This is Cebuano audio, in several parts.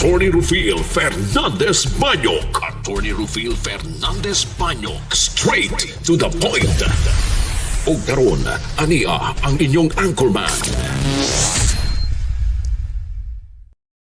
Attorney Rufil Fernandez Banyok. Attorney Rufil Fernandez Banyok. Straight to the point. Ug karon, ania ang inyong anchorman.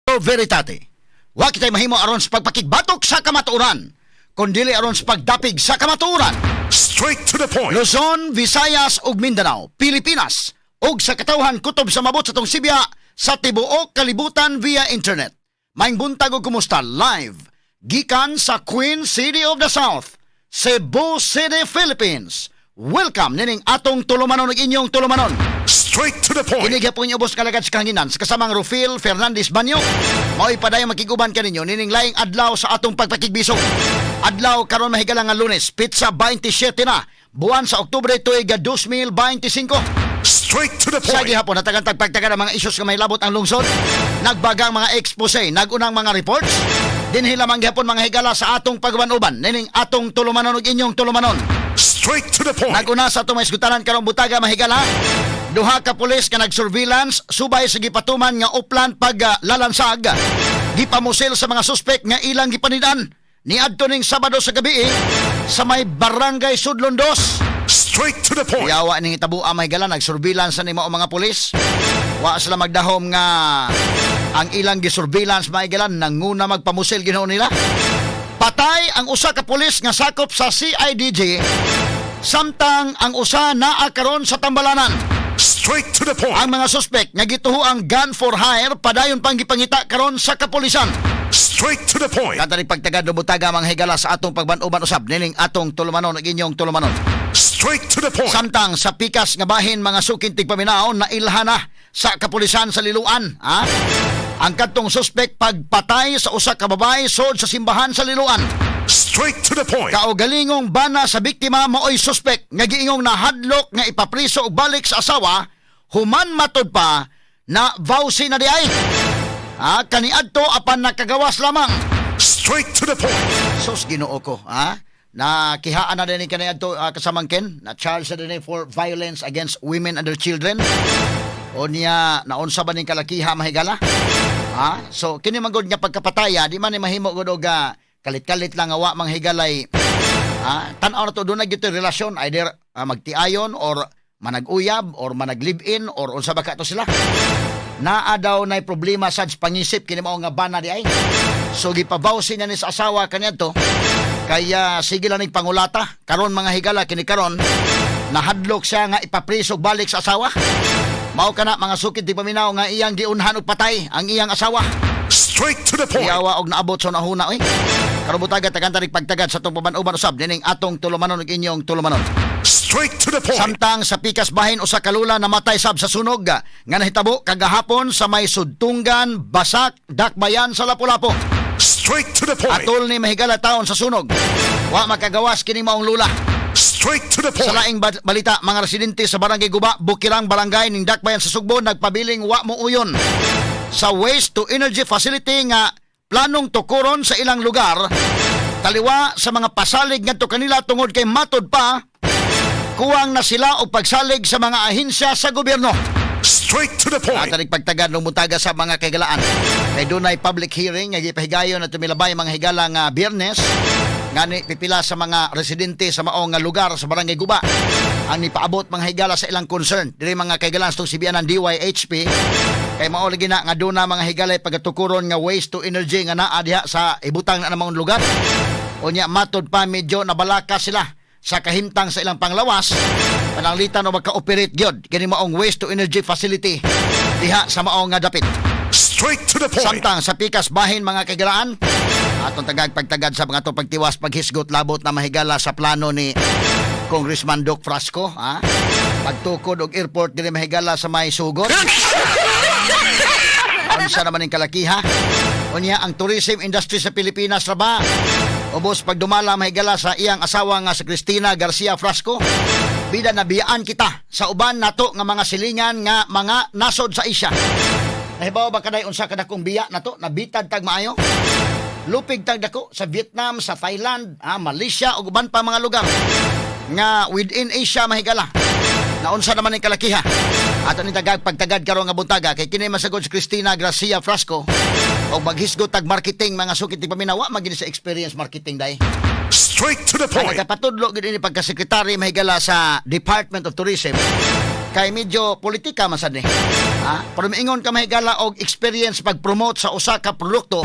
Veritate. Wa kitay mahimo aron sa pagpakigbatok sa kamatuoran, kundili aron sa pagdapig sa kamatuoran. Straight to the point. Luzon, Visayas ug Mindanao, Pilipinas ug sa katawhan kutob sa mabot sa atong sibya sa tibuok kalibutan via internet. Maayong buntag ug kumusta live gikan sa Queen City of the South, Cebu City, Philippines. Welcome nining atong tulumanon ug inyong tulumanon. Straight to the point. Kini gyapon ubos kalagad sa kahanginan sa kasamang Rufil Fernandez Banyo. Mao'y padayon makiguban kaninyo nining laing adlaw sa atong pagpakigbisog. Adlaw karon, mahigala, nga Lunes, petsa 27 na, buwan sa Oktubre, tuig 2025. Straight to the Sa point. gihapon, natagan tagpagtagan ang mga isyus nga mahilabot ang lungsod. Nagbagang mga expose, nagunang mga reports. Dinhi lamang gihapon, mga higala, sa atong pagban-uban nining atong tulumanon ug inyong tulumanon. Straight to the point. Naguna sa atong maisgutanan karong butaga, mahigala. Duha ka pulis nga nag-surveillance subay sa gipatuman nga uplan paglalansag. Gipamusil sa mga suspek nga ilang gipanid-an niadto ning Sabado sa gabi sa may Barangay Sudlon 2. Straight to the point. Yawa ning itabo, mahigala, nag-surveillance sa nimo mga pulis. Wa sila magdahom nga ang ilang gisurveillance, mahigala, nanguna magpamusil Ginoo nila. Patay ang usa ka pulis nga sakop sa CIDG samtang ang usa naa karon sa tambalanan. Straight to the point. Ang mga suspek nga gituho ang gun for hire padayon pang gipangita karon sa kapulisan. Straight to the point. Kanta ni pagtagad butaga, mga higala, sa atong pagban-uban usab nining atong tulumanon ug inyong tulumanon. Straight to the point. Samtang sa pikas nga bahin, mga suking tigpaminaw, nailhan na sa kapulisan sa Liloan. Ha? Ang kadtong suspek pagpatay sa usa ka babae sod sa simbahan sa Liloan. Straight to the point. Kaugalingong bana sa biktima maoy suspek nga giingong nahadlok nga ipapriso og balik sa asawa human matud pa na vowsy na diay. Ha, kaniadto apan nakagawas lamang. Straight to the point. Sus, Ginoo ko, ha? Na kihaan na din kaniadto kasamang Ken, na charge na din for violence against women and their children. O niya naunsa ba ning kalakiha, mahigala? Ha? So kini man gud nga pagkapataya, di man ni mahimo gud og kalit-kalit lang nga wa manghigalay. Ha? Tan-aw na to, doon na gyud to relasyon, either magtiayon or manag-uyab or manag-live-in or unsa ba ka to sila. Naa daw nay problema sad sa pangisip kini mao nga bana di ay. So gipabawsi niya ni sa asawa kaniadto. Kaya sige lang ning pangulata. Karon, mga higala, kini karon nahadlok siya nga ipapriso balik sa asawa. Mao kana, mga sukid di paminaw, nga iyang giunhan og patay ang iyang asawa. Straight to the point. Iyawa og naabot sa nahuna oy. Karon butaga, tagan tarik pagtagad sa atong paban-uban usab nining atong tulumanon ug inyong tulumanon. Straight to the point. Samtang sa pikas bahin, usa ka lula namatay sab sa sunog nga nahitabo kagahapon sa may Sudtunggan, Basak, Dakbayan sa Lapu-Lapu. Straight to the point. Atol ni mahigala taon sa sunog. Wa makagawas kini maong lula. Straight to the Sa point. laing balita, mga residente sa Barangay Guba, Bukirang Barangay ning Dakbayan sa Sugbo nagpabiling wa mo uyon sa waste to energy facility nga planong tukuron sa ilang lugar taliwa sa mga pasalig ngadto kanila tungod kay matod pa kuwang na sila og pagsalig sa mga ahensya sa gobyerno. Straight to the point. At pagtagad ng mutaga sa mga kaigalaan. Kay dunay public hearing nga gipahigayon na tumilabay, mga higala, nga Biyernes. Ngani pipila sa mga residente sa mao nga lugar sa Barangay Guba ang nipaabot, mga higala, sa ilang concern. Diri, mga kaigalaan, sa sibian ng DYHP kay mao lagi na nga duna, mga higalay, pagatukuron nga waste to energy nga naa diha sa ibutang na namang lugar. Unya matod pa medyo nabalaka sila sa kahimtang sa ilang panglawas pananglitan o magka-operate gyud kini maong waste to energy facility diha sa maong nga dapit. Straight to the point. Samtang sa pikas bahin, mga kaigalaan, atong tagag pagtagad sa mga to pagtiwas paghisgot labot na, mahigala, sa plano ni Congressman Doc Frasco, ha? Pagtukod og airport diri, mahigala, sa may Sugod. Unsa naman ning kalakiha? Unya ang tourism industry sa Pilipinas ra ba? Ubos pagdumala, mahigala, sa iyang asawa nga si Cristina Garcia Frasco. Bida nabiyaan kita sa uban nato nga mga silingan nga mga nasod sa Asia. Nahibaw ba kaday unsa kadakong biya nato? Nabitad tag maayo? Lupig tag dako sa Vietnam, sa Thailand, Malaysia ug uban pa mga lugar nga within Asia, mahigala. Naunsa naman ning kalakiha? Ato ni tagag pagtagad karon nga buntaga kay kini masagod si Cristina Garcia Frasco. O maghisgot tag marketing, mga sukit paminawa, magini sa experience marketing day. Straight to the Ang point. nagapatudlo gid ini pagka-secretary, mahigala, sa Department of Tourism kay medyo politika man sad ni. Ha? Pero miingon ka, mahigala, og experience pag-promote sa usa ka produkto,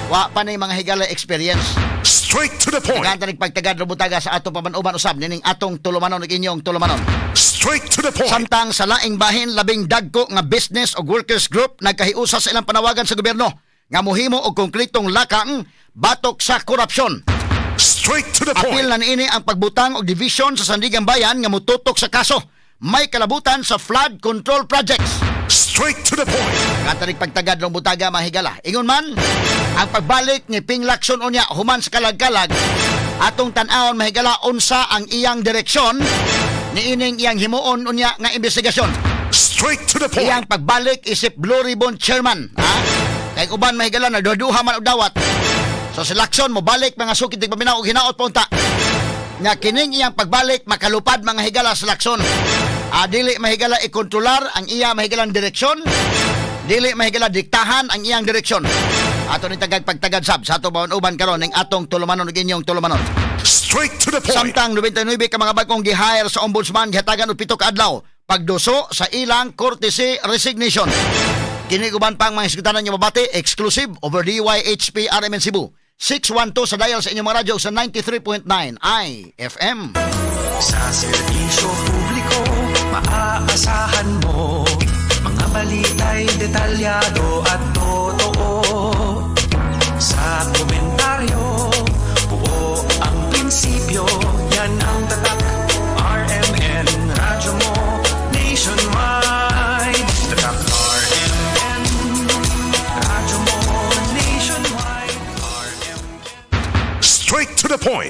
wa pa ni, mga higala, experience. Straight to the point. Daghan ta pagtagad butaga sa atong paman-uban usab nining atong tulumanon ug inyong tulumanon. Straight to the point. Samtang sa laing bahin, labing dagko nga business o workers group nagkahiusa sa ilang panawagan sa gobyerno nga mohimo og konkretong lakang batok sa korupsyon. Straight to the Apil point. Na niini ang pagbutang og division sa Sandiganbayan nga motutok sa kaso may kalabutan sa flood control projects. Straight to the point. Katarik pagtagad ng butaga, mahigala. Ingon man, ang pagbalik ni Ping Lacson unya human sa kalag-kalag, atong tan-awon, mahigala, unsa ang iyang direksyon niining iyang himuon unya nga investigasyon. Straight to the point. Iyang pagbalik isip Blue Ribbon Chairman. Ha? Kay uban, mahigala, nagduha man og dawat. So si Lacson mobalik, mga sukit paminaw, og hinaot pa unta nga kining iyang pagbalik makalupad, mga higala, sa Lacson. Ah, dili, mahigala, ikontrolar ang iya, mahigalang, direksyon. Dili, mahigala, diktahan ang iyang direksyon. Ato ni tagag pagtagad sab sa ato uban karon ning atong tulumanon ug inyong tulumanon. Straight to the point. Samtang 99 ka mga bagong gi-hire sa ombudsman gihatagan og 7 ka adlaw pagduso sa ilang courtesy resignation. Kini uban pang mga iskutanan niyo mabati exclusive over DYHP RMN Cebu. 612 sa dial sa inyong mga radyo sa 93.9 IFM. Sa serbisyo publiko, maaasahan mo. Mga balita'y detalyado at totoo. Sa komentaryo, buo ang prinsipyo. Yan ang tatak, RMN. Radyo mo, nationwide. Tatak RMN. Radyo mo, nationwide. RMN. Straight to the point.